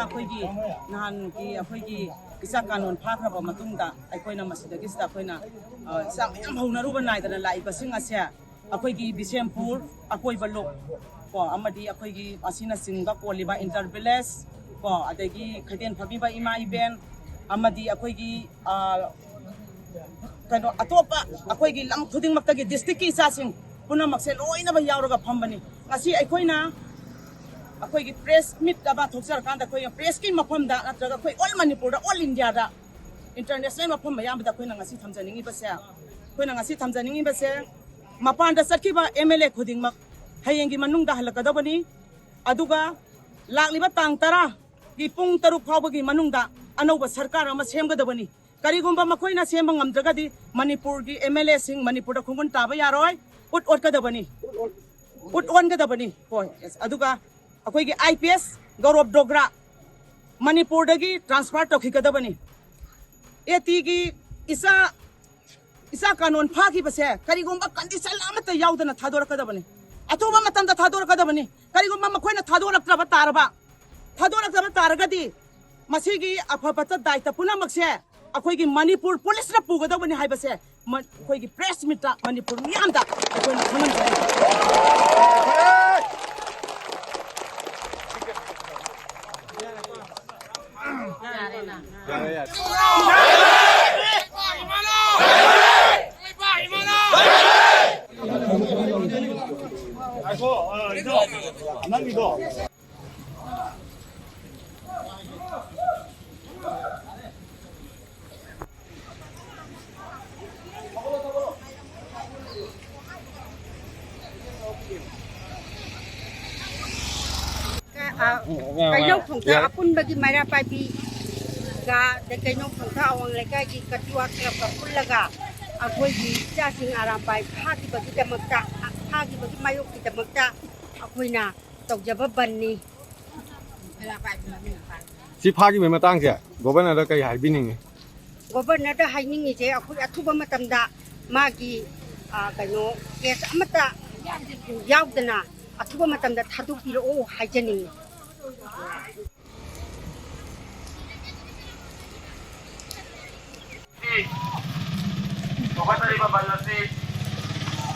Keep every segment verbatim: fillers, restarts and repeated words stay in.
ꯑꯩꯈꯣꯏꯒꯤ ꯅꯍꯥꯟꯒꯤ ꯑꯩꯈꯣꯏꯒꯤ ꯏꯆꯥ ꯀꯥꯅꯣꯟ ꯐꯥꯈ꯭ꯔꯕ ꯃꯇꯨꯡꯗ ꯑꯩꯈꯣꯏꯅ ꯃꯁꯤꯗꯒꯤꯁꯤꯗ ꯑꯩꯈꯣꯏꯅ, ꯑ, ꯏꯆꯥ ꯃꯌꯥꯝ ꯍꯧꯅꯔꯨꯕ ꯅꯥꯏꯗꯅ ꯂꯥꯛꯏꯕꯁꯤꯡ ꯑꯁꯦ ꯑꯩꯈꯣꯏꯒꯤ ꯕꯤꯁꯦꯝꯄꯨꯔ ꯑꯀꯣꯏꯕ ꯂꯣꯛ ꯀꯣ, ꯑꯃꯗꯤ ꯑꯩꯈꯣꯏꯒꯤ ꯑꯁꯤꯅꯆꯤꯡꯕ ꯀꯣꯜꯂꯤꯕ ꯏꯟꯇꯔ ꯚꯤꯂꯦꯖ ꯀꯣ, ꯑꯗꯒꯤ ꯈꯩꯗꯦꯟ ꯐꯝꯕꯤꯕ ꯏꯃꯥ ꯏꯕꯦꯟ, ꯑꯃꯗꯤ ꯑꯩꯈꯣꯏꯒꯤ, ꯑ, ꯀꯩꯅꯣ, ꯑꯇꯣꯞꯄ ꯑꯩꯈꯣꯏꯒꯤ ꯂꯝ ꯈꯨꯗꯤꯡꯃꯛꯇꯒꯤ ꯗꯤꯁꯇ꯭ꯔꯤꯛꯀꯤ ꯏꯆꯥꯁꯤꯡ ꯄꯨꯝꯅꯃꯛꯁꯦ ꯂꯣꯏꯅꯃꯛ ꯌꯥꯎꯔꯒ ꯐꯝꯕꯅꯤ꯫ ꯉꯁꯤ ꯑꯩꯈꯣꯏꯅ ꯑꯩꯈꯣꯏꯒꯤ ꯄ꯭ꯔꯦꯁ ꯃꯤꯠ ꯑꯃ ꯊꯣꯛꯆꯔꯀꯥꯟꯗ ꯑꯩꯈꯣꯏ ꯄ꯭ꯔꯦꯁꯀꯤ ꯃꯐꯝꯗ ꯅꯠꯇ꯭ꯔꯒ ꯑꯩꯈꯣꯏ ꯑꯣꯜ ꯃꯅꯤꯄꯨꯔꯗ, ꯑꯣꯜ ꯏꯟꯗꯤꯌꯥꯗ, ꯏꯟꯇꯔꯅꯦꯁꯅꯦꯜ ꯃꯐꯝ ꯑꯌꯥꯝꯕꯗ ꯑꯩꯈꯣꯏꯅ ꯉꯁꯤ ꯊꯝꯖꯅꯤꯡꯉꯤꯕꯁꯦ, ꯑꯩꯈꯣꯏꯅ ꯉꯁꯤ ꯊꯝꯖꯅꯤꯡꯉꯤꯕꯁꯦ, ꯃꯄꯥꯟꯗ ꯆꯠꯈꯤꯕ ꯑꯦꯝ ꯑꯦꯜ ꯑꯦ ꯈꯨꯗꯤꯡꯃꯛ ꯍꯌꯦꯡꯒꯤ ꯃꯅꯨꯡꯗ ꯍꯜꯂꯛꯀꯗꯕꯅꯤ꯫ ꯑꯗꯨꯒ ꯂꯥꯛꯂꯤꯕ ꯇꯥꯡ ꯇꯔꯥꯒꯤ ꯄꯨꯡ ꯇꯔꯨꯛ ꯐꯥꯎꯕꯒꯤ ꯃꯅꯨꯡꯗ ꯑꯅꯧꯕ ꯁꯔꯀꯥꯔ ꯑꯃ ꯁꯦꯝꯒꯗꯕꯅꯤ꯫ ꯀꯔꯤꯒꯨꯝꯕ ꯃꯈꯣꯏꯅ ꯁꯦꯝꯕ ꯉꯝꯗ꯭ꯔꯒꯗꯤ ꯃꯅꯤꯄꯨꯔꯒꯤ ꯑꯦꯝ ꯑꯦꯜ ꯑꯦꯁꯤꯡ ꯃꯅꯤꯄꯨꯔꯗ ꯈꯣꯡꯒꯨꯟ ꯇꯥꯕ ꯌꯥꯔꯣꯏ, ꯎꯠ ꯑꯣꯟꯒꯗꯕꯅꯤ꯫ ꯎꯠ ꯑꯣꯟꯒꯗꯕꯅꯤ꯫ ꯍꯣꯏ, yes꯫ ꯑꯗꯨꯒ ꯑꯩꯈꯣꯏꯒꯤ ꯑꯥꯏ ꯄꯤ ꯑꯦꯁ ꯒꯧꯔꯕ ꯗꯣꯒ꯭ꯔꯥ ꯃꯅꯤꯄꯨꯔꯗꯒꯤ ꯇ꯭ꯔꯥꯟꯁꯐꯔ ꯇꯧꯈꯤꯒꯗꯕꯅꯤ꯫ ꯑꯦ ꯇꯤꯒꯤ ꯏꯆꯥ, ꯏꯆꯥ ꯀꯥꯅꯣꯟ ꯐꯥꯈꯤꯕꯁꯦ ꯀꯔꯤꯒꯨꯝꯕ ꯀꯟꯗꯤꯁꯟ ꯑꯃꯠꯇ ꯌꯥꯎꯗꯅ ꯊꯥꯗꯣꯔꯛꯀꯗꯕꯅꯤ꯫ ꯑꯊꯨꯕ ꯃꯇꯝꯗ ꯊꯥꯗꯣꯔꯛꯀꯗꯕꯅꯤ꯫ ꯀꯔꯤꯒꯨꯝꯕ ꯃꯈꯣꯏꯅ ꯊꯥꯗꯣꯔꯛꯇ꯭ꯔꯕ ꯇꯥꯔꯕ, ꯊꯥꯗꯣꯔꯛꯇꯕ ꯇꯥꯔꯒꯗꯤ ꯃꯁꯤꯒꯤ ꯑꯐ ꯐꯠꯇ ꯗꯥꯏꯇ ꯄꯨꯝꯅꯃꯛꯁꯦ ꯑꯩꯈꯣꯏꯒꯤ ꯃꯅꯤꯄꯨꯔ ꯄꯨꯂꯤꯁꯅ ꯄꯨꯒꯗꯧꯕꯅꯤ ꯍꯥꯏꯕꯁꯦ ꯃ-, ꯑꯩꯈꯣꯏꯒꯤ ꯄ꯭ꯔꯦꯁ ꯃꯤꯠꯇ ꯃꯅꯤꯄꯨꯔ ꯃꯤꯌꯥꯝꯗ ꯑꯩꯈꯣꯏꯅ ꯈꯪꯍꯟꯖꯔꯤ꯫ ꯀꯩꯅꯧ ꯊꯣꯡꯇ ꯑꯄꯨꯟꯕꯒꯤ ꯃꯩꯔꯥ ꯄꯥꯏꯕꯤꯒ, ꯑꯗꯩ ꯀꯩꯅꯧ ꯊꯣꯡꯇ ꯑꯋꯥꯡ ꯂꯩꯀꯥꯏꯒꯤ ꯀꯆꯨꯋꯥ ꯀ꯭ꯂꯕꯀ ꯄꯨꯜꯂꯒ ꯑꯩꯈꯣꯏꯒꯤ ꯏꯆꯥꯁꯤꯡ ꯑꯔꯥꯝꯕꯥꯏ ꯐꯥꯈꯤꯕꯒꯤꯗꯃꯛꯇ, ꯐꯥꯈꯤꯕꯒꯤ ꯃꯥꯌꯣꯛꯀꯤꯗꯃꯛꯇ ꯑꯩꯈꯣꯏꯅ ꯇꯧꯖꯕ ꯕꯟꯅꯤ꯫ ꯁꯤ ꯐꯥꯈꯤꯕꯒꯤ ꯃꯇꯥꯡꯁꯦ ꯒꯣꯕꯔꯅꯔꯗ ꯀꯩ ꯍꯥꯏꯕꯤꯅꯤꯡꯉꯤ? ꯒꯣꯕꯔꯅꯔꯗ ꯍꯥꯏꯅꯤꯡꯉꯤꯁꯦ, ꯑꯩꯈꯣꯏ ꯑꯊꯨꯕ ꯃꯇꯝꯗ ꯃꯥꯒꯤ, ꯑ, ꯀꯩꯅꯣ, ꯀꯦꯁ ꯑꯃꯠꯇ ꯌꯥꯎꯗꯅ ꯑꯊꯨꯕ ꯃꯇꯝꯗ ꯊꯥꯗꯣꯛꯄꯤꯔꯛꯑꯣ ꯍꯥꯏꯖꯅꯤꯡꯉꯤ꯫ ꯁꯧꯒꯠꯆꯔꯤꯕ ꯕꯟ ꯑꯁꯤ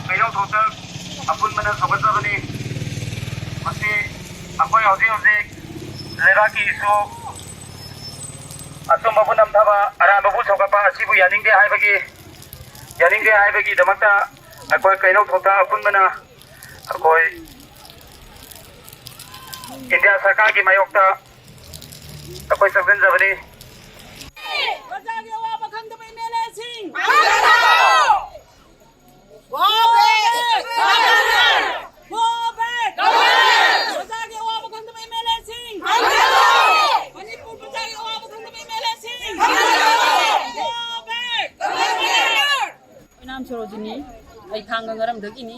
ꯀꯩꯔꯧ ꯊꯣꯡꯇ ꯑꯄꯨꯟꯕꯅ ꯁꯧꯒꯠꯆꯕꯅꯤ꯫ ꯃꯁꯤ ꯑꯩꯈꯣꯏ ꯍꯧꯖꯤꯛ ꯍꯧꯖꯤꯛ ꯂꯩꯕꯥꯛꯀꯤ ꯏꯁꯨ, ꯑꯆꯨꯝꯕꯕꯨ ꯅꯝꯊꯕ, ꯑꯔꯥꯟꯕꯕꯨ ꯁꯧꯒꯠꯄ ꯑꯁꯤꯕꯨ ꯌꯥꯅꯤꯡꯗꯦ ꯍꯥꯏꯕꯒꯤ, ꯌꯥꯅꯤꯡꯗꯦ ꯍꯥꯏꯕꯒꯤꯗꯃꯛꯇ ꯑꯩꯈꯣꯏ ꯀꯩꯔꯧ ꯊꯣꯡꯇ ꯑꯄꯨꯟꯕꯅ ꯑꯩꯈꯣꯏ ꯏꯟꯗꯤꯌꯥ ꯁꯔꯀꯥꯔꯒꯤ ꯃꯥꯌꯣꯛꯇ ꯑꯩꯈꯣꯏ ꯆꯪꯁꯤꯟꯖꯕꯅꯤ꯫ ꯄ꯭ꯔꯖꯥꯒꯤ ꯑꯋꯥꯕ ꯈꯪꯗꯕ ꯑꯦꯝ ꯑꯦꯜ ꯑꯦꯁꯤꯡ! Go back! Go back! ꯄ꯭ꯔꯖꯥꯒꯤ ꯑꯋꯥꯕ ꯈꯪꯗꯕ ꯑꯦꯝ ꯑꯦꯜ ꯑꯦꯁꯤꯡ! ꯃꯅꯤꯄꯨꯔ ꯄ꯭ꯔꯖꯥꯒꯤ ꯑꯋꯥꯕ ꯈꯪꯗꯕ ꯑꯦꯝ ꯑꯦꯜ ꯑꯦꯁꯤꯡ! Go back! ꯑꯩꯈꯣꯏ ꯅꯥꯝ ꯁꯣꯔꯣꯖꯤꯅꯤ꯫ ꯑꯩ ꯊꯥꯡꯒ ꯉꯔꯝꯗꯒꯤꯅꯤ꯫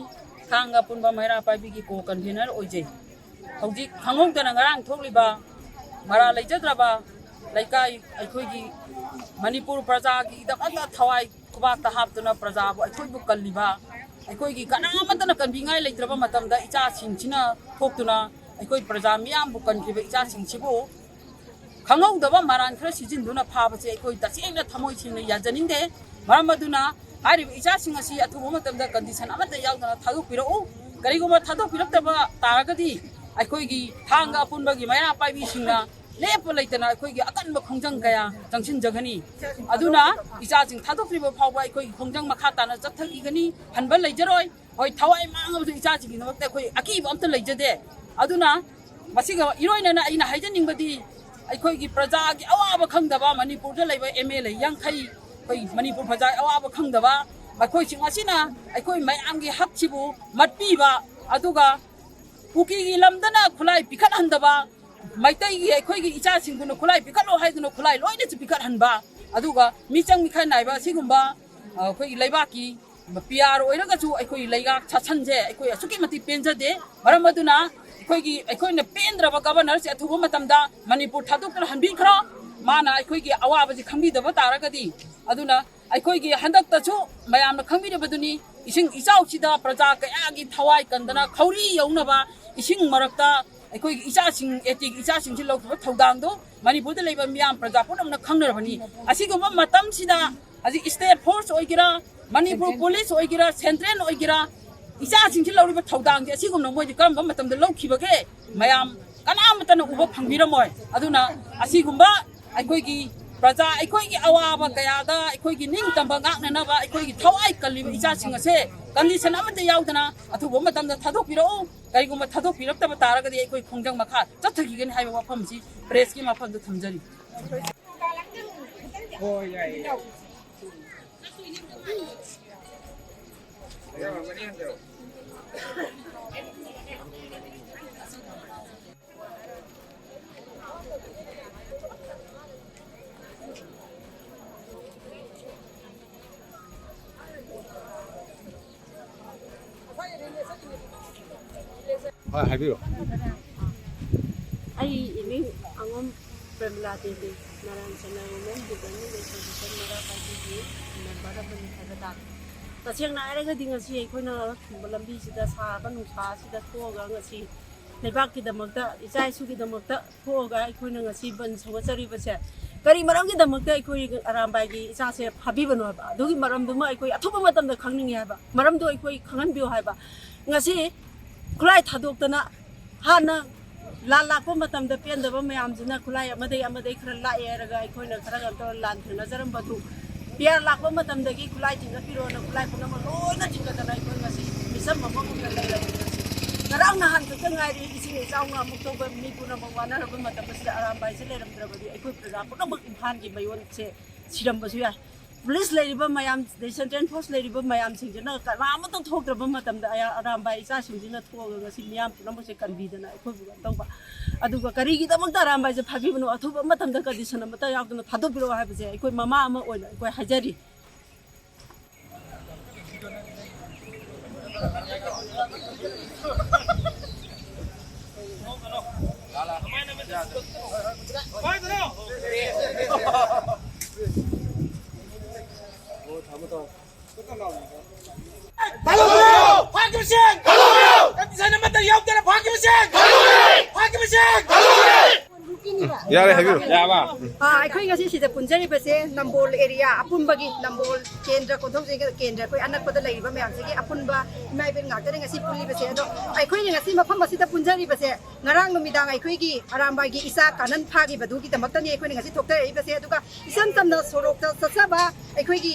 ꯊꯥꯡꯒ ꯄꯨꯟꯕ ꯃꯩꯔꯥ ꯄꯥꯏꯕꯤꯒꯤ ꯀꯣ ꯀꯟꯚꯤꯅꯔ ꯑꯣꯏꯖꯩ꯫ ꯍꯧꯖꯤꯛ ꯈꯪꯍꯧꯗꯅ ꯉꯔꯥꯡ ꯊꯣꯛꯂꯤꯕ ꯃꯔꯥ ꯂꯩꯖꯗ꯭ꯔꯕ ꯂꯩꯀꯥꯏ, ꯑꯩꯈꯣꯏꯒꯤ ꯃꯅꯤꯄꯨꯔ ꯄ꯭ꯔꯖꯥꯒꯤꯗꯃꯛꯇ ꯊꯋꯥꯏ ꯈꯨꯕꯥꯛꯇ ꯍꯥꯞꯇꯨꯅ ꯄ꯭ꯔꯖꯥꯕꯨ, ꯑꯩꯈꯣꯏꯕꯨ ꯀꯜꯂꯤꯕ, ꯑꯩꯈꯣꯏꯒꯤ ꯀꯅꯥꯃꯠꯇꯅ ꯀꯟꯕꯤꯉꯥꯏ ꯂꯩꯇ꯭ꯔꯕ ꯃꯇꯝꯗ ꯏꯆꯥꯁꯤꯡꯁꯤꯅ ꯊꯣꯛꯇꯨꯅ ꯑꯩꯈꯣꯏ ꯄ꯭ꯔꯖꯥ ꯃꯤꯌꯥꯝꯕꯨ ꯀꯟꯈ꯭ꯔꯤꯕ ꯏꯆꯥꯁꯤꯡꯁꯤꯕꯨ ꯈꯪꯍꯧꯗꯕ ꯃꯔꯥꯟ ꯈꯔ ꯁꯤꯖꯤꯟꯗꯨꯅ ꯐꯥꯕꯁꯦ ꯑꯩꯈꯣꯏ ꯇꯁꯦꯡꯅ ꯊꯃꯣꯏ ꯁꯦꯡꯅ ꯌꯥꯖꯅꯤꯡꯗꯦ꯫ ꯃꯔꯝ ꯑꯗꯨꯅ ꯍꯥꯏꯔꯤꯕ ꯏꯆꯥꯁꯤꯡ ꯑꯁꯤ ꯑꯊꯨꯕ ꯃꯇꯝꯗ ꯀꯟꯗꯤꯁꯟ ꯑꯃꯠꯇ ꯌꯥꯎꯗꯅ ꯊꯥꯗꯣꯛꯄꯤꯔꯛꯎ꯫ ꯀꯔꯤꯒꯨꯝꯕ ꯊꯥꯗꯣꯛꯄꯤꯔꯛꯇꯕ ꯇꯥꯔꯒꯗꯤ ꯑꯩꯈꯣꯏꯒꯤ ꯊꯥꯡꯒ ꯑꯄꯨꯟꯕꯒꯤ ꯃꯩꯔꯥ ꯄꯥꯏꯕꯤꯁꯤꯡꯅ ꯂꯦꯞꯄ ꯂꯩꯇꯅ ꯑꯩꯈꯣꯏꯒꯤ ꯑꯀꯟꯕ ꯈꯣꯡꯖꯪ ꯀꯌꯥ ꯆꯪꯁꯤꯟꯖꯒꯅꯤ꯫ ꯑꯗꯨꯅ ꯏꯆꯥꯁꯤꯡ ꯊꯥꯗꯣꯛꯇ꯭ꯔꯤꯕ ꯐꯥꯎꯕ ꯑꯩꯈꯣꯏꯒꯤ ꯈꯣꯡꯖꯪ ꯃꯈꯥ ꯇꯥꯅ ꯆꯠꯊꯈꯤꯒꯅꯤ, ꯍꯟꯕ ꯂꯩꯖꯔꯣꯏ꯫ ꯍꯣꯏ, ꯊꯋꯥꯏ ꯃꯥꯡꯉꯕꯁꯨ ꯏꯆꯥꯁꯤꯡꯒꯤꯗꯃꯛꯇ ꯑꯩꯈꯣꯏ ꯑꯀꯤꯕ ꯑꯝꯇ ꯂꯩꯖꯗꯦ꯫ ꯑꯗꯨꯅ ꯃꯁꯤꯒ ꯏꯔꯣꯏꯅꯅ ꯑꯩꯅ ꯍꯥꯏꯖꯅꯤꯡꯕꯗꯤ, ꯑꯩꯈꯣꯏꯒꯤ ꯄ꯭ꯔꯖꯥꯒꯤ ꯑꯋꯥꯕ ꯈꯪꯗꯕ, ꯃꯅꯤꯄꯨꯔꯗ ꯂꯩꯕ ꯑꯦꯝ ꯑꯦꯜ ꯑꯦ ꯌꯥꯡꯈꯩ, ꯑꯩꯈꯣꯏ ꯃꯅꯤꯄꯨꯔ ꯄ꯭ꯔꯖꯥꯒꯤ ꯑꯋꯥꯕ ꯈꯪꯗꯕ ꯃꯈꯣꯏꯁꯤꯡ ꯑꯁꯤꯅ ꯑꯩꯈꯣꯏ ꯃꯌꯥꯝꯒꯤ ꯍꯛꯁꯤꯕꯨ ꯃꯠꯄꯤꯕ, ꯑꯗꯨꯒ ꯀꯨꯀꯤꯒꯤ ꯂꯝꯗꯅ ꯈꯨꯠꯂꯥꯏ ꯄꯤꯈꯠꯍꯟꯗꯕ, ꯃꯩꯇꯩꯒꯤ ꯑꯩꯈꯣꯏꯒꯤ ꯏꯆꯥꯁꯤꯡꯗꯨꯅ ꯈꯨꯠꯂꯥꯏ ꯄꯤꯈꯠꯂꯣ ꯍꯥꯏꯗꯨꯅ ꯈꯨꯠꯂꯥꯏ ꯂꯣꯏꯅꯁꯨ ꯄꯤꯈꯠꯍꯟꯕ, ꯑꯗꯨꯒ ꯃꯤꯆꯪ ꯃꯤꯈꯥꯏ ꯅꯥꯏꯕ ꯑꯁꯤꯒꯨꯝꯕ, ꯑ, ꯑꯩꯈꯣꯏꯒꯤ ꯂꯩꯕꯥꯛꯀꯤ ꯄꯤ ꯑꯥꯔ ꯑꯣꯏꯔꯒꯁꯨ ꯑꯩꯈꯣꯏ ꯂꯩꯉꯥꯛ ꯁꯥꯁꯟꯁꯦ ꯑꯩꯈꯣꯏ ꯑꯁꯨꯛꯀꯤ ꯃꯇꯤꯛ ꯄꯦꯟꯖꯗꯦ꯫ ꯃꯔꯝ ꯑꯗꯨꯅ ꯑꯩꯈꯣꯏꯒꯤ, ꯑꯩꯈꯣꯏꯅ ꯄꯦꯟꯗ꯭ꯔꯕ ꯒꯕꯔꯅꯔꯁꯦ ꯑꯊꯨꯕ ꯃꯇꯝꯗ ꯃꯅꯤꯄꯨꯔ ꯊꯥꯗꯣꯛꯇꯨꯅ ꯍꯟꯕꯤꯈ꯭ꯔꯣ꯫ ꯃꯥꯅ ꯑꯩꯈꯣꯏꯒꯤ ꯑꯋꯥꯕꯁꯤ ꯈꯪꯕꯤꯗꯕ ꯇꯥꯔꯒꯗꯤ꯫ ꯑꯗꯨꯅ ꯑꯩꯈꯣꯏꯒꯤ ꯍꯟꯗꯛꯇꯁꯨ ꯃꯌꯥꯝꯅ ꯈꯪꯕꯤꯔꯤꯕꯗꯨꯅꯤ, ꯏꯁꯤꯡ ꯏꯆꯥꯎꯁꯤꯗ ꯄ꯭ꯔꯖꯥ ꯀꯌꯥꯒꯤ ꯊꯋꯥꯏ ꯀꯟꯗꯅ ꯈꯧꯔꯤ ꯌꯧꯅꯕ ꯏꯁꯤꯡ ꯃꯔꯛꯇ ꯑꯩꯈꯣꯏꯒꯤ ꯏꯆꯥꯁꯤꯡ, ꯑꯦꯇꯤꯒꯤ ꯏꯆꯥꯁꯤꯡꯁꯤ ꯂꯧꯈꯤꯕ ꯊꯧꯗꯥꯡꯗꯣ ꯃꯅꯤꯄꯨꯔꯗ ꯂꯩꯕ ꯃꯤꯌꯥꯝ ꯄ꯭ꯔꯖꯥ ꯄꯨꯝꯅꯃꯛꯅ ꯈꯪꯅꯔꯕꯅꯤ꯫ ꯑꯁꯤꯒꯨꯝꯕ ꯃꯇꯝꯁꯤꯗ ꯍꯧꯖꯤꯛ state force ꯑꯣꯏꯒꯦꯔꯥ, ꯃꯅꯤꯄꯨꯔ police ꯑꯣꯏꯒꯦꯔꯥ, central ꯑꯣꯏꯒꯦꯔꯥ, ꯏꯆꯥꯁꯤꯡꯁꯤ ꯂꯧꯔꯤꯕ ꯊꯧꯗꯥꯡꯁꯦ ꯑꯁꯤꯒꯨꯝꯅ ꯃꯣꯏꯗꯤ ꯀꯔꯝꯕ ꯃꯇꯝꯗ ꯂꯧꯈꯤꯕꯒꯦ? ꯃꯌꯥꯝ ꯀꯅꯥꯃꯠꯇꯅ ꯎꯕ ꯐꯪꯕꯤꯔꯝꯃꯣꯏ꯫ ꯑꯗꯨꯅ ꯑꯁꯤꯒꯨꯝꯕ ꯑꯩꯈꯣꯏꯒꯤ ꯄ꯭ꯔꯖꯥ, ꯑꯩꯈꯣꯏꯒꯤ ꯑꯋꯥꯕ ꯀꯌꯥꯗ ꯑꯩꯈꯣꯏꯒꯤ ꯅꯤꯡꯇꯝꯕ ꯉꯥꯛꯅꯅꯕ ꯑꯩꯈꯣꯏꯒꯤ ꯊꯋꯥꯏ ꯀꯜꯂꯤꯕ ꯏꯆꯥꯁꯤꯡ ꯑꯁꯦ condition ꯑꯃꯠꯇ ꯌꯥꯎꯗꯅ ꯑꯊꯨꯕ ꯃꯇꯝꯗ ꯊꯥꯗꯣꯛꯄꯤꯔꯛꯎ꯫ ꯀꯔꯤꯒꯨꯝꯕ ꯊꯥꯗꯣꯛꯄꯤꯔꯛꯇꯕ ꯇꯥꯔꯒꯗꯤ ꯑꯩꯈꯣꯏ ꯈꯣꯡꯖꯪ ꯃꯈꯥ ꯆꯠꯊꯈꯤꯒꯅꯤ ꯍꯥꯏꯕ ꯋꯥꯐꯝꯁꯤ pressꯀꯤ ꯃꯐꯝꯗ ꯊꯝꯖꯔꯤ꯫ ꯍꯣꯏ, ꯌꯥꯏꯌꯦ꯫ ꯍꯣꯏ, ꯍꯥꯏꯕꯤꯔꯣ꯫ ꯑꯩ ꯏꯃꯤꯡ ꯑꯉꯝ ꯄ꯭ꯔꯦꯃꯤꯂꯥ ꯗꯦꯕꯤ, ꯅꯥꯔꯥꯌꯟ ꯁꯦꯅꯥ Women Development Association ꯃꯔꯥ ꯄꯥꯏꯕꯤꯒꯤ member ꯑꯃꯅꯤ ꯍꯥꯏꯕ ꯇꯥꯔꯦ꯫ ꯇꯁꯦꯡꯅ ꯍꯥꯏꯔꯒꯗꯤ ꯉꯁꯤ ꯑꯩꯈꯣꯏꯅ ꯊꯤꯡꯕ ꯂꯝꯕꯤꯁꯤꯗ ꯁꯥꯔꯕ ꯅꯨꯡꯁꯥ ꯑꯁꯤꯗ ꯊꯣꯛꯑꯒ ꯉꯁꯤ ꯂꯩꯕꯥꯛꯀꯤꯗꯃꯛꯇ, ꯏꯆꯥ ꯏꯁꯨꯒꯤꯗꯃꯛꯇ ꯊꯣꯛꯑꯒ ꯑꯩꯈꯣꯏꯅ ꯉꯁꯤ ꯕꯟ ꯁꯧꯒꯠꯆꯔꯤꯕꯁꯦ ꯀꯔꯤ ꯃꯔꯝꯒꯤꯗꯃꯛꯇ ꯑꯩꯈꯣꯏ ꯑꯔꯥꯝꯕꯥꯏꯒꯤ ꯏꯆꯥꯁꯦ ꯐꯥꯕꯤꯕꯅꯣ ꯍꯥꯏꯕ, ꯑꯗꯨꯒꯤ ꯃꯔꯝꯗꯨꯃ ꯑꯩꯈꯣꯏ ꯑꯊꯨꯕ ꯃꯇꯝꯗ ꯈꯪꯅꯤꯡꯉꯦ ꯍꯥꯏꯕ, ꯃꯔꯝꯗꯣ ꯑꯩꯈꯣꯏ ꯈꯪꯍꯟꯕꯤꯌꯨ ꯍꯥꯏꯕ꯫ ꯉꯁꯤ ꯈꯨꯠꯂꯥꯏ ꯊꯥꯗꯣꯛꯇꯅ ꯍꯥꯟꯅ ꯂꯥꯟ ꯂꯥꯛꯄ ꯃꯇꯝꯗ ꯄꯦꯟꯗꯕ ꯃꯌꯥꯝꯁꯤꯅ ꯈꯨꯠꯂꯥꯏ ꯑꯃꯗꯒꯤ ꯑꯃꯗꯒꯤ ꯈꯔ ꯂꯥꯛꯑꯦ ꯍꯥꯏꯔꯒ ꯑꯩꯈꯣꯏꯅ ꯈꯔ ꯀꯩꯅꯣ ꯇꯧꯔ ꯂꯥꯟ ꯊꯦꯡꯅꯖꯔꯝꯕꯗꯨ ꯄꯤꯌꯥꯔ ꯂꯥꯛꯄ ꯃꯇꯝꯗꯒꯤ ꯈꯨꯠꯂꯥꯏ ꯊꯤꯡꯒꯠꯄꯤꯔꯣꯅ ꯈꯨꯠꯂꯥꯏ ꯄꯨꯝꯅꯃꯛ ꯂꯣꯏꯅ ꯊꯤꯡꯒꯠꯇꯅ ꯑꯩꯈꯣꯏ ꯉꯁꯤ ꯃꯤꯆꯝ ꯑꯃꯒꯨꯝꯅ ꯂꯩꯔꯕꯅꯤ꯫ ꯉꯁꯤ ꯉꯔꯥꯡ ꯅꯍꯥꯟ ꯈꯛꯇ ꯉꯥꯏꯔꯤ ꯏꯁꯤꯡ ꯏꯆꯥꯎꯅ ꯑꯃꯨꯛ ꯇꯧꯕ ꯃꯤ ꯄꯨꯝꯅꯃꯛ ꯋꯥꯅꯔꯕ ꯃꯇꯝ ꯑꯁꯤꯗ ꯑꯔꯥꯝꯕꯥꯏꯁꯦ ꯂꯩꯔꯝꯗ꯭ꯔꯕꯗꯤ ꯑꯩꯈꯣꯏ ꯄ꯭ꯔꯖꯥ ꯄꯨꯝꯅꯃꯛ ꯏꯝꯐꯥꯜꯒꯤ ꯃꯌꯣꯟꯁꯦ ꯁꯤꯔꯝꯕꯁꯨ ꯌꯥꯏ꯫ ꯄꯨꯂꯤꯁ ꯂꯩꯔꯤꯕ ꯃꯌꯥꯝ, ꯑꯗꯩ central force ꯂꯩꯔꯤꯕ ꯃꯌꯥꯝꯁꯤꯡꯁꯤꯅ ꯀꯅꯥꯃꯠꯇ ꯊꯣꯛꯇ꯭ꯔꯕ ꯃꯇꯝꯗ ꯑꯌꯥ-, ꯑꯔꯥꯝꯕꯥꯏ ꯏꯆꯥꯁꯤꯡꯁꯤꯅ ꯊꯣꯛꯑꯒ ꯉꯁꯤ ꯃꯤꯌꯥꯝ ꯄꯨꯝꯅꯃꯛꯁꯦ ꯀꯟꯕꯤꯗꯅ ꯑꯩꯈꯣꯏꯕꯨ ꯀꯩꯅꯣ ꯇꯧꯕ꯫ ꯑꯗꯨꯒ ꯀꯔꯤꯒꯤꯗꯃꯛꯇ ꯑꯔꯥꯝꯕꯥꯏꯁꯦ ꯐꯥꯕꯤꯕꯅꯣ? ꯑꯊꯨꯕ ꯃꯇꯝꯗ condition ꯑꯃꯠꯇ ꯌꯥꯎꯗꯅ ꯊꯥꯗꯣꯛꯄꯤꯔꯛꯑꯣ ꯍꯥꯏꯕꯁꯦ ꯑꯩꯈꯣꯏ ꯃꯃꯥ ꯑꯃ ꯑꯣꯏꯅ ꯑꯩꯈꯣꯏ ꯍꯥꯏꯖꯔꯤ꯫ ꯐꯥꯈꯤꯕꯁꯤꯡ! ꯀꯟꯗꯤꯁꯟ ꯑꯃꯠꯇ ꯌꯥꯎꯗꯅ ꯐꯥꯈꯤꯕꯁꯤꯡ! ꯐꯥꯈꯤꯕꯁꯤꯡ! ꯌꯥꯔꯦ, ꯍꯥꯏꯕꯤꯔꯣ꯫ ꯑꯥ, ꯑꯩꯈꯣꯏ ꯉꯁꯤ ꯁꯤꯗ ꯄꯨꯟꯖꯔꯤꯕꯁꯦ ꯅꯝꯕꯣꯜ ꯑꯦꯔꯤꯌꯥ ꯑꯄꯨꯟꯕꯒꯤ, ꯅꯝꯕꯣꯜ ꯀꯦꯟꯗ꯭ꯔ, ꯀꯣꯟꯊꯧꯖꯝ ꯀꯦꯟꯗ꯭ꯔ, ꯑꯩꯈꯣꯏ ꯑꯅꯛꯄꯗ ꯂꯩꯔꯤꯕ ꯃꯌꯥꯝꯁꯤꯒꯤ ꯑꯄꯨꯟꯕ ꯏꯃꯥ ꯏꯕꯦꯜ ꯉꯥꯛꯇꯅꯤ ꯉꯁꯤ ꯄꯨꯜꯂꯤꯕꯁꯦ꯫ ꯑꯗꯣ ꯑꯩꯈꯣꯏꯅ ꯉꯁꯤ ꯃꯐꯝ ꯑꯁꯤꯗ ꯄꯨꯟꯖꯔꯤꯕꯁꯦ ꯉꯔꯥꯡ ꯅꯨꯃꯤꯗꯥꯡ ꯑꯩꯈꯣꯏꯒꯤ ꯑꯔꯥꯝꯕꯥꯏꯒꯤ ꯏꯆꯥ ꯀꯥꯅꯟ ꯐꯥꯈꯤꯕꯗꯨꯒꯤꯗꯃꯛꯇꯅꯤ ꯑꯩꯈꯣꯏꯅ ꯉꯁꯤ ꯊꯣꯛꯆꯔꯛꯏꯕꯁꯦ꯫ ꯑꯗꯨꯒ ꯏꯆꯝ ꯆꯝꯅ ꯁꯣꯔꯣꯛꯇ ꯆꯠꯆꯕ ꯑꯩꯈꯣꯏꯒꯤ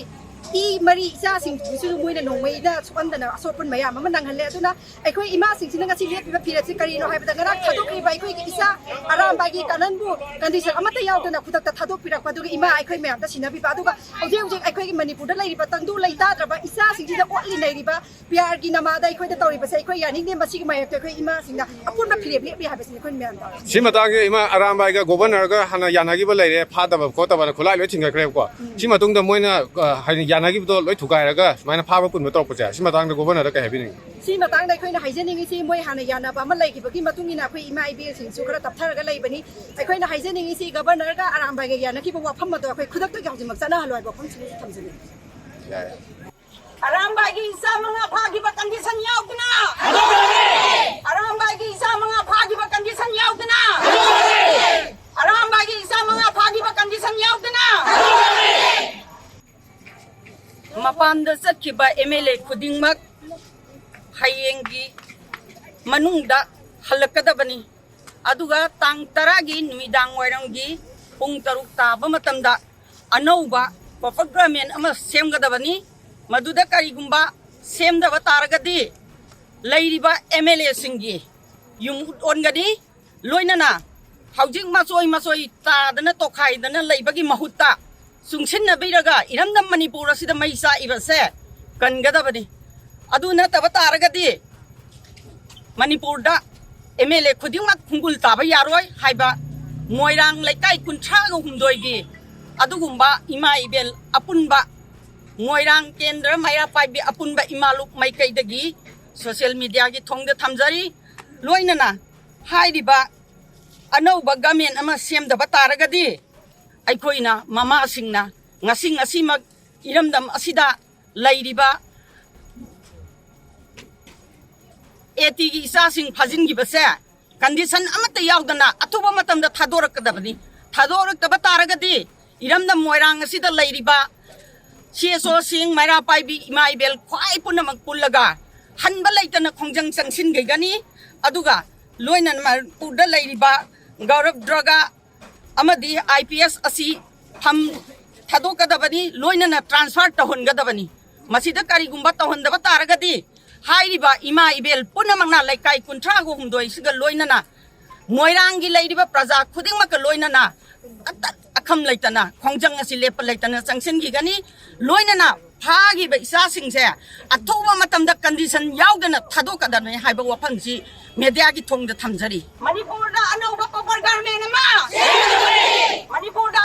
ꯏ ꯃꯔꯤ ꯏꯆꯥꯁꯤꯡꯁꯤꯁꯨ ꯃꯣꯏꯅ ꯅꯣꯡꯃꯩꯗ ꯁꯣꯛꯍꯟꯗꯅ ꯑꯁꯣꯛꯄ ꯃꯌꯥꯝ ꯑꯃ ꯅꯪꯍꯜꯂꯦ꯫ ꯑꯗꯨꯅ ꯑꯩꯈꯣꯏ ꯏꯃꯥꯁꯤꯡꯁꯤꯅ ꯉꯁꯤ ꯂꯦꯞꯄꯤꯕ ꯐꯤꯔꯦꯞꯁꯤ ꯀꯔꯤꯅꯣ ꯍꯥꯏꯕꯗ, ꯉꯔꯥꯡ ꯊꯥꯗꯣꯛꯈ꯭ꯔꯤꯕ ꯑꯩꯈꯣꯏꯒꯤ ꯏꯆꯥ ꯑꯔꯥꯝꯕꯥꯏꯒꯤ ꯀꯥꯅꯟꯕꯨ ꯀꯟꯗꯤꯁꯟ ꯑꯃꯠꯇ ꯌꯥꯎꯗꯅ ꯈꯨꯗꯛꯇ ꯊꯥꯗꯣꯛꯄꯤꯔꯛꯄ, ꯑꯗꯨꯒ ꯏꯃꯥ ꯑꯩꯈꯣꯏ ꯃꯌꯥꯝꯗ ꯁꯤꯟꯅꯕꯤꯕ, ꯑꯗꯨꯒ ꯍꯧꯖꯤꯛ ꯍꯧꯖꯤꯛ ꯑꯩꯈꯣꯏꯒꯤ ꯃꯅꯤꯄꯨꯔꯗ ꯂꯩꯔꯤꯕ ꯇꯪꯗꯨ ꯂꯩꯇꯥꯗ꯭ꯔꯕ ꯏꯆꯥꯁꯤꯡꯁꯤꯗ ꯑꯣꯠꯂꯤ ꯅꯩꯔꯤꯕ ꯄꯤꯌꯥꯔꯒꯤ ꯅꯃꯥꯗ ꯑꯩꯈꯣꯏꯗ ꯇꯧꯔꯤꯕꯁꯦ ꯑꯩꯈꯣꯏ ꯌꯥꯅꯤꯡꯗꯦ꯫ ꯃꯁꯤꯒꯤ ꯃꯥꯌꯣꯛꯇ ꯑꯩꯈꯣꯏ ꯏꯃꯥꯁꯤꯡꯅ ꯑꯄꯨꯟꯕ ꯐꯤꯔꯦꯞ ꯂꯦꯞꯂꯤ ꯍꯥꯏꯕꯁꯤꯅꯤ ꯑꯩꯈꯣꯏ ꯃꯌꯥꯝꯗ꯫ ꯁꯤ ꯃꯇꯥꯡꯁꯦ ꯏꯃꯥ ꯑꯔꯥꯝꯕꯥꯏꯒ ꯒꯣꯕꯔꯅꯔꯒ ꯍꯥꯟꯅ ꯌꯥꯅꯈꯤꯕ ꯂꯩꯔꯦ, ꯐꯥꯗꯕ ꯈꯣꯠꯇꯕꯅ ꯈꯨꯠꯂꯥꯏ ꯂꯣꯏ ꯊꯤꯡꯒꯠꯈ꯭ꯔꯦꯕꯀꯣ꯫ ꯁꯤ ꯃꯇꯨꯡꯗ ꯃꯣꯏꯅ, ꯑ, ꯍꯥꯏꯗꯤ ꯌꯥꯅꯈꯤꯕꯗꯣ ꯂꯣꯏ ꯊꯨꯒꯥꯏꯔꯒ ꯁꯨꯃꯥꯏꯅ ꯐꯥꯕ ꯄꯨꯟꯕ ꯇꯧꯔꯛꯄꯁꯦ, ꯁꯤ ꯃꯇꯥꯡꯗ ꯒꯣꯕꯔꯅꯔꯗ ꯀꯩ ꯍꯥꯏꯕꯤꯅꯤꯡꯉꯤ? ꯁꯤ ꯃꯇꯥꯡꯗ ꯑꯩꯈꯣꯏꯅ ꯍꯥꯏꯖꯅꯤꯡꯉꯤꯁꯤ, ꯃꯣꯏ ꯍꯥꯟꯅ ꯌꯥꯅꯕ ꯑꯃ ꯂꯩꯈꯤꯕꯒꯤ ꯃꯇꯨꯡ ꯏꯟꯅ ꯑꯩꯈꯣꯏ ꯏꯃꯥ ꯏꯕꯦꯜꯁꯤꯡꯁꯨ ꯈꯔ ꯇꯞꯊꯔꯒ ꯂꯩꯕꯅꯤ꯫ ꯑꯩꯈꯣꯏꯅ ꯍꯥꯏꯖꯅꯤꯡꯉꯤꯁꯤ, ꯒꯕꯔꯅꯔꯒ ꯑꯔꯥꯝꯕꯥꯏꯒ ꯌꯥꯅꯈꯤꯕ ꯋꯥꯐꯝ ꯑꯗꯣ ꯑꯩꯈꯣꯏ ꯈꯨꯗꯛꯇꯒꯤ ꯍꯧꯖꯤꯛꯃꯛ ꯆꯠꯅꯍꯜꯂꯣ ꯍꯥꯏꯕ ꯋꯥꯐꯝꯁꯤꯃꯁꯨ ꯊꯝꯖꯅꯤꯡꯉꯤ꯫ ꯑꯔꯥꯝꯕꯥꯏꯒꯤ ꯏꯆꯥ ꯃꯉꯥ ꯐꯥꯈꯤꯕ ꯀꯟꯗꯤꯁꯟ ꯌꯥꯎꯗꯅ, ꯑꯔꯥꯝꯕꯥꯏꯒꯤ ꯏꯆꯥ ꯃꯉꯥ ꯐꯥꯈꯤꯕ ꯀꯟꯗꯤꯁꯟ ꯌꯥꯎꯗꯅ, ꯑꯔꯥꯝꯕꯥꯏꯒꯤ ꯏꯆꯥ ꯃꯉꯥ ꯐꯥꯈꯤꯕ ꯀꯟꯗꯤꯁꯟ ꯌꯥꯎꯗꯅ꯫ ꯃꯄꯥꯟꯗ ꯆꯠꯈꯤꯕ ꯑꯦꯝ ꯑꯦꯜ ꯑꯦ ꯈꯨꯗꯤꯡꯃꯛ ꯍꯌꯦꯡꯒꯤ ꯃꯅꯨꯡꯗ ꯍꯜꯂꯛꯀꯗꯕꯅꯤ꯫ ꯑꯗꯨꯒ ꯇꯥꯡ ꯇꯔꯥꯒꯤ ꯅꯨꯃꯤꯗꯥꯡ ꯋꯥꯏꯔꯝꯒꯤ ꯄꯨꯡ ꯇꯔꯨꯛ ꯇꯥꯕ ꯃꯇꯝꯗ ꯑꯅꯧꯕ ꯄꯣꯄꯠ ꯒꯚꯔꯟꯃꯦꯟ ꯑꯃ ꯁꯦꯝꯒꯗꯕꯅꯤ꯫ ꯃꯗꯨꯗ ꯀꯔꯤꯒꯨꯝꯕ ꯁꯦꯝꯗꯕ ꯇꯥꯔꯒꯗꯤ ꯂꯩꯔꯤꯕ ꯑꯦꯝ ꯑꯦꯜ ꯑꯦꯁꯤꯡꯒꯤ ꯌꯨꯝ ꯑꯣꯟꯒꯅꯤ꯫ ꯂꯣꯏꯅꯅ ꯍꯧꯖꯤꯛ ꯃꯆꯣꯏ ꯃꯆꯣꯏ ꯇꯥꯗꯅ ꯇꯣꯈꯥꯏꯗꯅ ꯂꯩꯕꯒꯤ ꯃꯍꯨꯠꯇ ꯆꯨꯡꯁꯤꯟꯅꯕꯤꯔꯒ ꯏꯔꯝꯗꯝ ꯃꯅꯤꯄꯨꯔ ꯑꯁꯤꯗ ꯃꯩ ꯆꯥꯛꯏꯕꯁꯦ ꯀꯟꯒꯗꯕꯅꯤ꯫ ꯑꯗꯨ ꯅꯠꯇꯕ ꯇꯥꯔꯒꯗꯤ ꯃꯅꯤꯄꯨꯔꯗ ꯑꯦꯝ ꯑꯦꯜ ꯑꯦ ꯈꯨꯗꯤꯡꯃꯛ ꯈꯣꯡꯒꯨꯜ ꯇꯥꯕ ꯌꯥꯔꯣꯏ ꯍꯥꯏꯕ ꯃꯣꯏꯔꯥꯡ ꯂꯩꯀꯥꯏ ꯀꯨꯟꯊ꯭ꯔꯥꯒ ꯍꯨꯝꯗꯣꯏꯒꯤ ꯑꯗꯨꯒꯨꯝꯕ ꯏꯃꯥ ꯏꯕꯦꯜ ꯑꯄꯨꯟꯕ, ꯃꯣꯏꯔꯥꯡ ꯀꯦꯟꯗ꯭ꯔ ꯃꯩꯔꯥ ꯄꯥꯏꯕꯤ ꯑꯄꯨꯟꯕ ꯏꯃꯥꯂꯨꯞ ꯃꯥꯏꯀꯩꯗꯒꯤ ꯁꯣꯁꯤꯌꯦꯜ ꯃꯤꯗꯤꯌꯥꯒꯤ ꯊꯣꯡꯗ ꯊꯝꯖꯔꯤ꯫ ꯂꯣꯏꯅꯅ ꯍꯥꯏꯔꯤꯕ ꯑꯅꯧꯕ ꯒꯃꯦꯟ ꯑꯃ ꯁꯦꯝꯗꯕ ꯇꯥꯔꯒꯗꯤ ꯑꯩꯈꯣꯏꯅ ꯃꯃꯥꯁꯤꯡꯅ ꯉꯁꯤ ꯉꯁꯤꯃꯛ ꯏꯔꯝꯗꯝ ꯑꯁꯤꯗ ꯂꯩꯔꯤꯕ ꯑꯦ ꯇꯤꯒꯤ ꯏꯆꯥꯁꯤꯡ ꯐꯥꯖꯤꯟꯈꯤꯕꯁꯦ ꯀꯟꯗꯤꯁꯟ ꯑꯃꯠꯇ ꯌꯥꯎꯗꯅ ꯑꯊꯨꯕ ꯃꯇꯝꯗ ꯊꯥꯗꯣꯔꯛꯀꯗꯕꯅꯤ꯫ ꯊꯥꯗꯣꯔꯛꯇꯕ ꯇꯥꯔꯒꯗꯤ ꯏꯔꯝꯗꯝ ꯃꯣꯏꯔꯥꯡ ꯑꯁꯤꯗ ꯂꯩꯔꯤꯕ ꯁꯤ ꯑꯦꯁ ꯑꯣꯁꯤꯡ, ꯃꯩꯔꯥ ꯄꯥꯏꯕꯤ ꯏꯃꯥ ꯏꯕꯦꯜ ꯈ꯭ꯋꯥꯏ ꯄꯨꯝꯅꯃꯛ ꯄꯨꯜꯂꯒ ꯍꯟꯕ ꯂꯩꯇꯅ ꯈꯣꯡꯖꯪ ꯆꯪꯁꯤꯟꯈꯤꯒꯅꯤ꯫ ꯑꯗꯨꯒ ꯂꯣꯏꯅꯅ ꯃꯅꯤꯄꯨꯔꯗ ꯂꯩꯔꯤꯕ ꯒꯧꯔꯕ ꯗ꯭ꯔꯒ ꯑꯃꯗꯤ ꯑꯥꯏ ꯄꯤ ꯑꯦꯁ ꯑꯁꯤ ꯐꯝ ꯊꯥꯗꯣꯛꯀꯗꯕꯅꯤ, ꯂꯣꯏꯅꯅ ꯇ꯭ꯔꯥꯟꯁꯐꯔ ꯇꯧꯍꯟꯒꯗꯕꯅꯤ꯫ ꯃꯁꯤꯗ ꯀꯔꯤꯒꯨꯝꯕ ꯇꯧꯍꯟꯗꯕ ꯇꯥꯔꯒꯗꯤ ꯍꯥꯏꯔꯤꯕ ꯏꯃꯥ ꯏꯕꯦꯜ ꯄꯨꯝꯅꯃꯛꯅ ꯂꯩꯀꯥꯏ ꯀꯨꯟꯊ꯭ꯔꯥꯒ ꯍꯨꯝꯗꯣꯏꯁꯤꯒ ꯂꯣꯏꯅꯅ ꯃꯣꯏꯔꯥꯡꯒꯤ ꯂꯩꯔꯤꯕ ꯄ꯭ꯔꯖꯥ ꯈꯨꯗꯤꯡꯃꯛꯀ ꯂꯣꯏꯅꯅ ꯑꯇꯠ ꯑꯈꯝ ꯂꯩꯇꯅ ꯈꯣꯡꯖꯪ ꯑꯁꯤ ꯂꯦꯞꯄ ꯂꯩꯇꯅ ꯆꯪꯁꯤꯟꯈꯤꯒꯅꯤ꯫ ꯂꯣꯏꯅꯅ ꯐꯥꯈꯤꯕ ꯏꯆꯥꯁꯤꯡꯁꯦ ꯑꯊꯨꯕ ꯃꯇꯝꯗ ꯀꯟꯗꯤꯁꯟ ꯌꯥꯎꯗꯅ ꯊꯥꯗꯣꯛꯀꯗꯕꯅꯤ ꯍꯥꯏꯕ ꯋꯥꯐꯝꯁꯤ ꯃꯦꯗꯤꯌꯥꯒꯤ ꯊꯣꯡꯗ ꯊꯝꯖꯔꯤ꯫ ꯃꯅꯤꯄꯨꯔꯗ ꯑꯅꯧꯕ ꯀꯣꯄꯔ ꯒꯥꯔꯃꯦꯟ ꯑꯃ ꯃꯅꯤꯄꯨꯔꯗ